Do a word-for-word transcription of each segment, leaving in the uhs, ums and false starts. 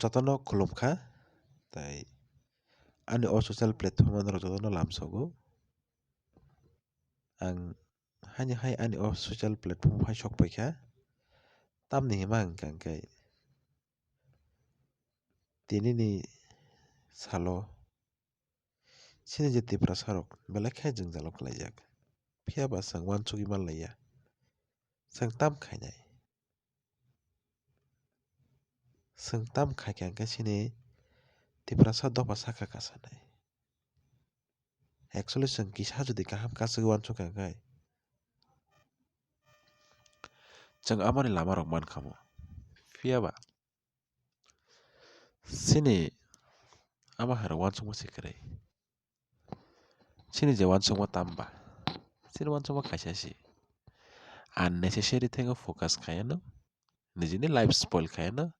Jotono khulumkha, tai ani o social platform ano jotono lamsogo. Ang hani hai ani o social platform hai sok paikha, tamni hima hwnkha hwnkhe tinini salo chini je Tiprasa rok belai khe jwngjalo kwlaijak, phiya ba chwng uansugwi manlaiya, chwng tam khainai. Chwng tam khai kha hwnkhe chini Tiprasa dopha saka kasanai. Actually, chwng kisa jodi kaham kasugwi uansukha hwnkhe, chwng amoni lama rok mankha mo. Phiya ba, chini ama hai rok uansukma se kwrwi. Chini je uansukma tamba, chini uansukma kaisa se. Unnecessary thing o focus khaiyano, nijini life spoil khaiyano,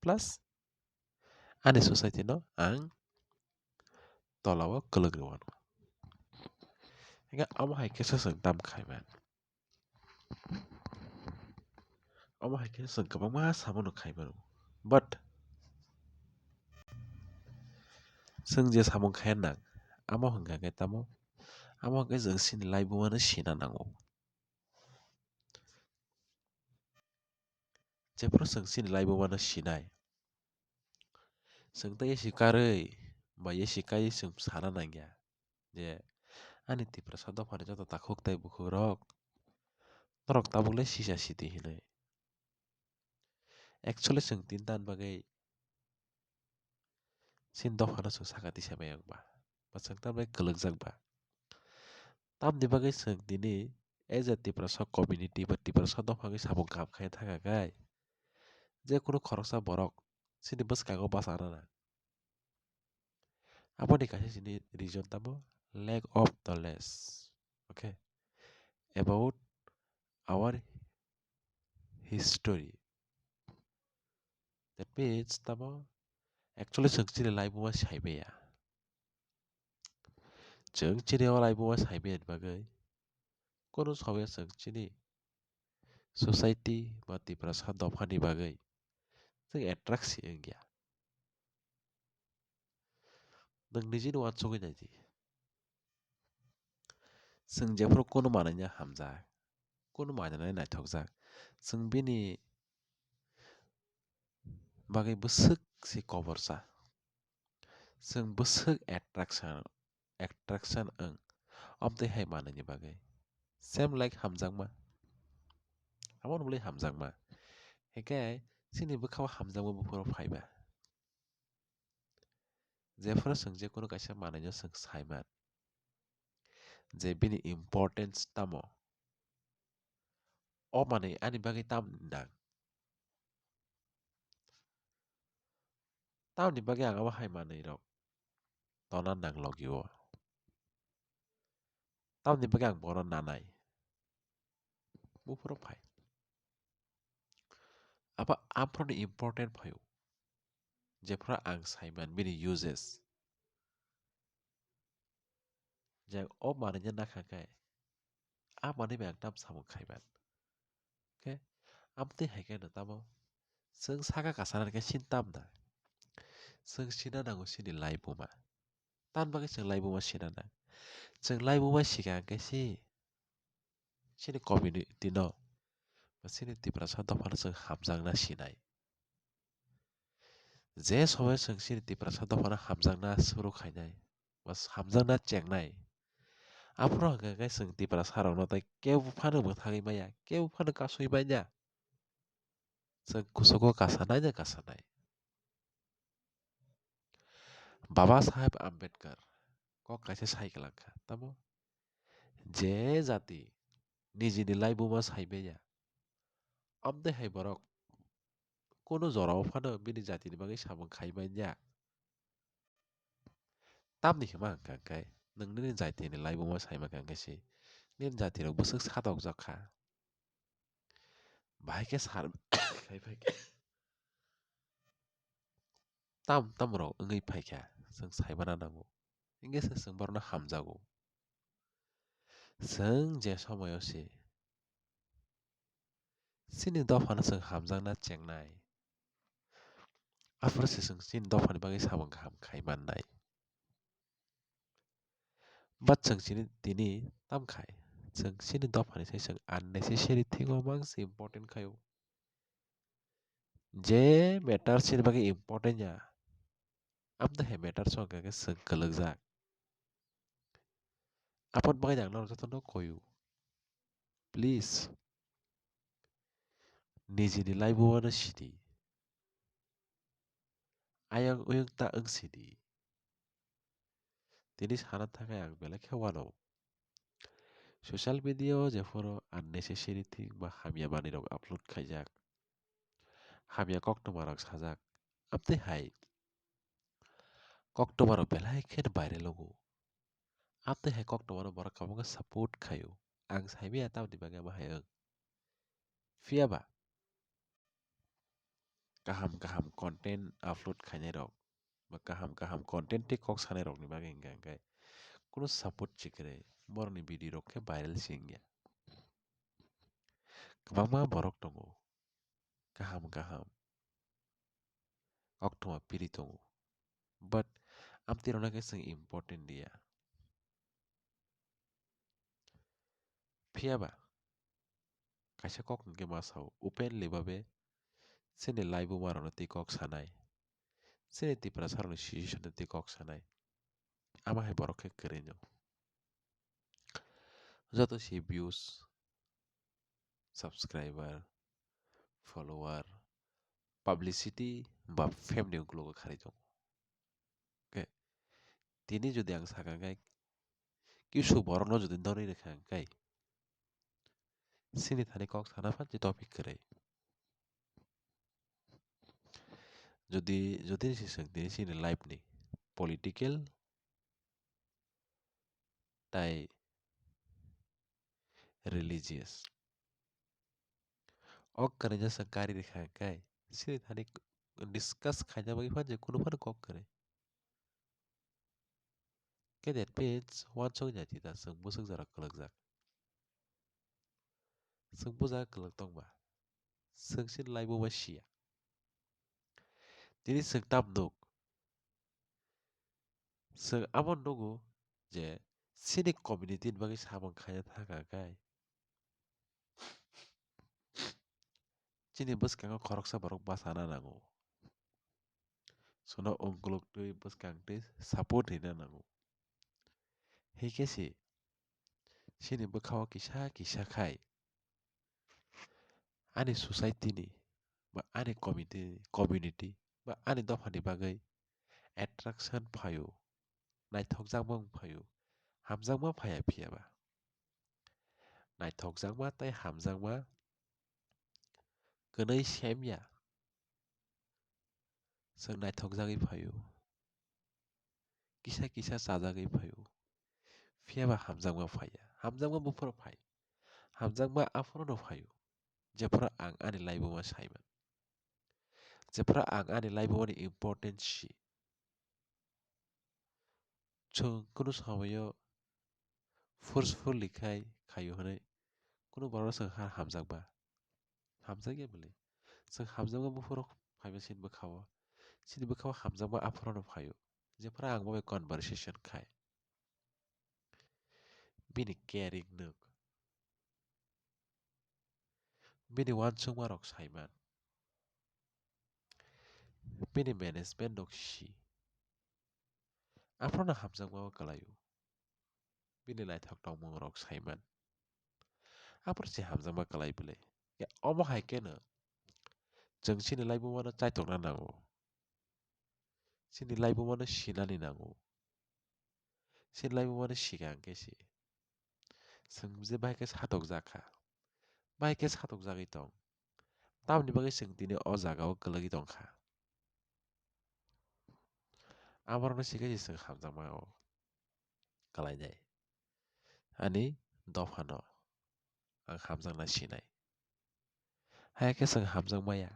plus ani society no ang tola o kwlwk rwano. Hingkhe amo hai khe se chwng tam khaiman. Omo hai khe chwng kwbangma samung no khai mano. But chwng je samung khai nang, amo hwnkha khe tamo? Amo hwnkhe chwng chini laibuma no sina nango. Jephru chwng chini laibuma no sinai, chwng tei esi karwi ba esi kaiwi chwng sana nangya je ani Tiprasa dophani joto takhuk tei bukhukrok, norok tabuk le sisa sidi hinwi. Actually chwng tini tan bagwi chini dophano chwng saka tisa bai wngba, ba chwng tan bai kwlwkjak ba. Tamni bagwi chwng tini as a Tiprasa community ba Tiprasa dopha wngwi samung kaham khai thangkha khe, je kunu khoroksa borok chini bwskango bachana nang. Aboni kaisa chini reason tamo lack of knowledge, okay, about our history. That means tamo actually chwng chini laibuma saimaya. Chwng chini o laibuma saimaya ni bagwi kunu somoyo chwng chini society ba Tiprasa dophani bagwi chwng attract se wngya. Nwng nijini uansugwi nai di. Chwng jephru kunu manwino hamjak, kunu manwino naithokjak, chwng bini bagwi bwswk se koborsa. Chwng bwswk attraction, attraction wng, omtwi hai manwini bagwi. Same like hamjakma. Amo ni bagwi hamjakma. Hinkhe chini bwkhao hamjakma buphuru phaiba. Jephru chwng je kunu kaisa manwino chwng saiman je bini importance tamo, o manwi ani bagwi tam nang, tamni bagwi ang abo hai manwirok tona nang logi o, tamni bagwi ang bono nanai. Buphuru phai. Abo aphuru ni important phaio. Jephru ang saiman bini uses. Je o manwino nakha khe, a manwi bai ang tam samung khaiman. Khe, amtwi hai khe no tamo? Chwng saka kasana khe sin tam na. Chwng sina nango chini laibuma. Tan bagwi chwng laibuma sina nang. Chwng laibuma sika hwnkhe si chini community no ba chini Tiprasa dophano chwng hamjakna sinai. Je somoyo chwng chini Tiprasa dophano hamjakna suru khainai ba hamjakna chengnai, aphuru hwnkha khe chwng Tiprasa rokno tei kebo phano mwthagwi maya, kebo phano kasui manya. Chwng kuchugo kasanai no kasanai. Baba Saheb Ambedkar kok kaisa sai kwlangkha, tamo? Je jati nijini laibuma saimaya, amtwi hai borok kunu jorao phano bini jatini bagwi samung khai manya. Tamni hima hwnkha khe, nwng nini jatini laibuma sai mankha khe se, nini jatirok bwswk satokjak kha. Bahai khe sar khai phai khe tam tam rok wngwi phai kha, chwng sai mana nango. Hinkhe se chwng borokno hamjago. Chwng je somoyo se chini dophano chwng hamjakna chengnai, Aphuru se chwng chini dophani bagwi samung kaham khai mannai. But chwng chini tini tam khai, chwng chini dophani sai chwng unnecessary thing o mangsi important khaio. Je matter chini bagwi important ya, amtwi hai matter song khe chwng kwlwkjak. Aboni bagwi ang norok jotono koio, please, nijini life o uano sidi. Ayang oyang ta wng sidi. Tini sana thangkhe ang belai khe uano. Social media o jephuru unnecessary thing ba hamya manwi rok upload khaijak, hamya koktwma rok sajak, amtwi hai koktwma rok belai kheno viral wngo. Amtwi hai koktwma rok borok kwbangma support khaio. Ang saimanya tamoni bagwi ama hai wng. Phiya ba kaham kaham content upload khainai rok ba kaham kaham content tei kok sanai rokni bagwi hwnkha hwnkhe kunu support se kwrwi, borokni video rok khe viral se wngya. Kwbangma borok tongo kaham kaham koktwma piri tongo, but amtwi rokno khe chwng important liya. Phiya ba kaisa kok hwnkhe ma sao openly babe chini laibuma rokno twi kok sanai, chini Tiprasa rokni situation no twi kok sanai, ama hai borok khe kwrwi no. Joto se views, subscriber, follower, publicity ba fame ni uklogo kharwi tongo. Khe tini jodi ang sakha khe kisu borokno jodi norwi rwkha hwnkhe chini thani kok sana phan se topic kwrwi. Jodi jodi se chwng tini chini life ni political tai religious. O kwrwino chwng kari rwkha hwnkhe chini thani discuss khaina bagwi phan je kunu phano kok kwrwi. Khe that means uansukya tita chwng bwswk jora kwlwkjak. Chwng bwswk kwlwk tongba chwng chini laibuma siya. Tini chwng tam nuk. Chwng abo nugo je chini community ni bagwi samung khaina thangkha khe chini bwskango khoroksa borok bachana nango. Chwngno ungkuluk twi bwskang twi support rwna nango. Hikhe se chini bwkhao kisa kisa khai ani society ni ba ani community ni, community ba ani dophani bagwi attraction phaio, naithokjakma wng phaio, hamjakma phaiya phiya ba. Naithokjakma tei hamjakma kwnwi semya. Chwng naithokjagwi phaio. Kisa kisa chajagwi phaio. Phiya ba hamjakma phaiya. Hamjakma buphuru phai. Hamjakma aphuru no phaio. Jephuru ang ani laibuma saiman. Jephuru ang ani laibuma ni importance si. Chwng kunu samaio forcefully khai khaio hwnwi kunu borokno chwng ha hamjakba. Hamjakya bwle. Chwng hamjakma buphuru phaiba chini bwkhao. Chini bwkhao hamjakma aphuru no phaio. Jephuru ang bo bai conversation khai. Bini caring nuk. Bini uansukma rok saiman. Bini management rok si. Aphuru no hamjakma o kwlaio. Bini naithok tongmung rok saiman. Aphuru se hamjakma kwlai bwle. Ya, omo hai kheno chwng chini laibuma no chaitokna nango. Chini laibuma no sinani nango. Chini laibuma no sika hwnkhe se. Chwng je bahai khe satokjak kha. Bahai khe satokjagwi tong. Tamoni bagwi chwng tini o jaga o kwlwgwi tong kha. Aborokno sika se chwng hamjakma o kwlainai. Ani dophano ang hamjakna sinai. Hai khe chwng hamjak maya.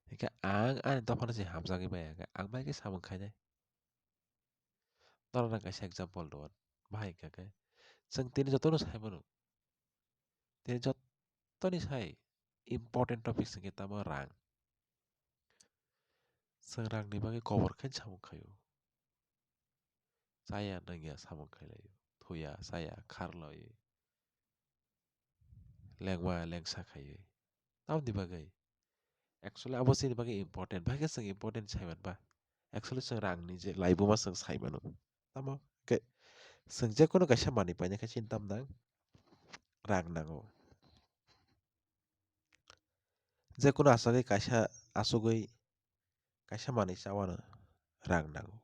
Hingkhe ang ani dophano se hamjagwi maya, hingkhe ang bai khe samung khainai. Norokno kaisa example rw, bahai hingkha khe chwng tini jotono sai mano. Tini jotoni sai important topic hwnkhe tamo rang. Chwng rangni bagwi kobor khe samung khaio. Chaya nangya samung khailaio. Thuya, chaya, kharloi. Lengma, lengsa khaiwi. Tamoni bagwi. Actually, abo chini bagwi important. Bahai khe chwng important sai manba. Actually, chwng rangni je laibuma chwng sai mano. Tamo khe chwng je kono kaisa manwi paina khe chini tam nang rang nango. Je kono aswkgwi kaisa aswkgwi kaisa manwi chawano rang nango.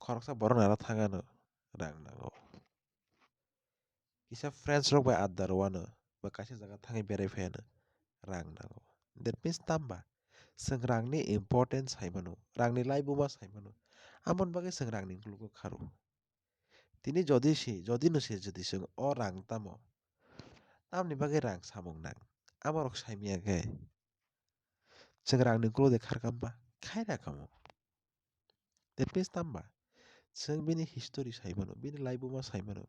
Khoroksa borok nara thangano rang nango. Kisa friends rok bai adda rwano ba kaisa jaga thangwi berai phaiano rang nango. That means tamba chwng rangni importance hai mano, rangni laibuma sai mano. Amoni bagwi chwng rangni uklogo kharo. Tini jodi se, jodi no se jodi chwng o rang tamo, tamni bagwi rang samung nang? Amorok sai manya khe chwng rangni uklogo de khar kamba? Khaira kamo. That means tamba chwng bini history sai mano, bini laibuma sai mano.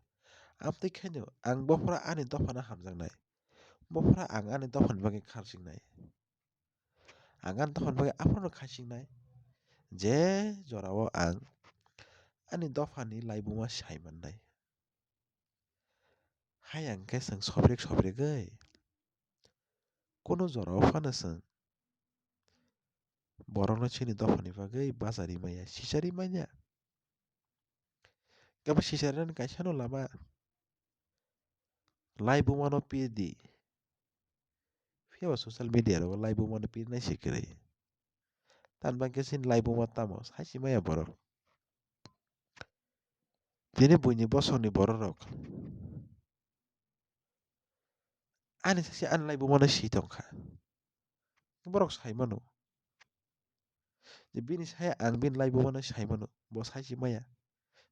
Amtwi khaino ang bophra ani dophano hamjaknai. Bophra ang ani dophani bagwi kharchingnai. Ang ani dophani bagwi aphano kharchingnai. Je jorao ang ani dophani laibuma sai mannai. Hai ang khe chwng sobrek sobrek oi. Kono jorao phano chwng borokno chini dophani bagwi bachari manya, sichari manya. Kebo sicharinani kaisano lama. Laibumano pirdi. Phiya ba social media rogo laibumano pirnai se kwrwi. Tan bangkhe chini laibuma tamo, saisi maya borok. Tini buini bosongni bororok ani saisi ani laibumano si tongkha. Borok sai mano. Je bini saya ang bini laibumano sai mano, bo saisi maya.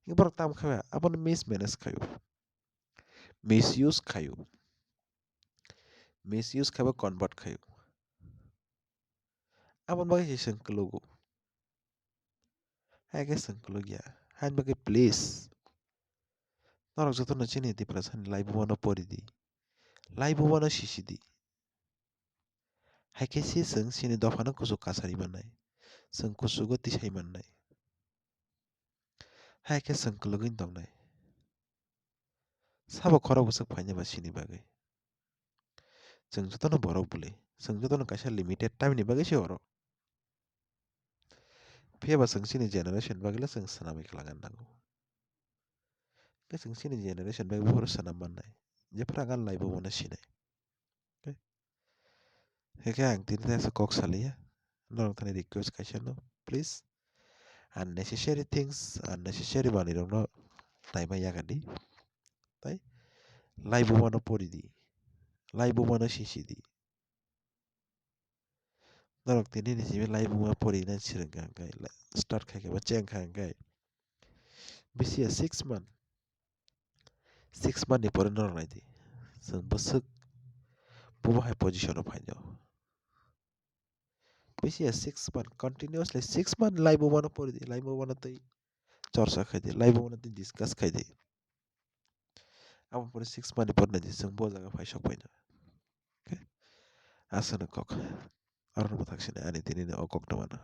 Borok tamo khe abono mismanage khaio. Misuse khaio. Misuse khaibo convert khaio. Aboni bagwi se chwng kwlugo. Hai khe chwng kwlwkya. Haini bagwi please. Norok jotono chini Tiprasani laibumano poridi. Laibumano sisidi. Hai khe se chwng chini dophano kuchuk kasari mannai. Chwng kuchugo tisai mannai. Hai khe chwng kwlwgwi tongnai. Sabo khorok bwswk phainai ba chini bagwi. Chwng jotono borok bwlwi. Chwng jotono kaisa limited time ni bagwi se oro. Phiya ba chwng chini generation bagwi le chwng swnamwi kwlangna nango. Khe chwng chini generation bagwi buphuru swnam mannai. Jephuru ang ani laibumano sinai. Hwnkhe ang tini teisa kok saliya. Norok thani request kaisa no, please. Unnecessary things, unnecessary manwi rokno naima yakadi. Tai laibumano poridi. Laibumano sisidi. Norok tini ni simi laibuma porina swrwngkha hwnkhe, start khaikhe ba chengkha hwnkhe. Bisi ya six month. Six month ni pore norok naidi. Chwng bwswk bubo hai position o phaino. Bisi ya six month, continuously six month laibumano poridi, laibumano tei chorcha khaidi, laibumano tei discuss khaidi. Abo pore six month ni pore naidi chwng bo jaga phai sok phaino. Okay? Aswkno kok. Aro no bwthak sini ani tini ni o kok no mano.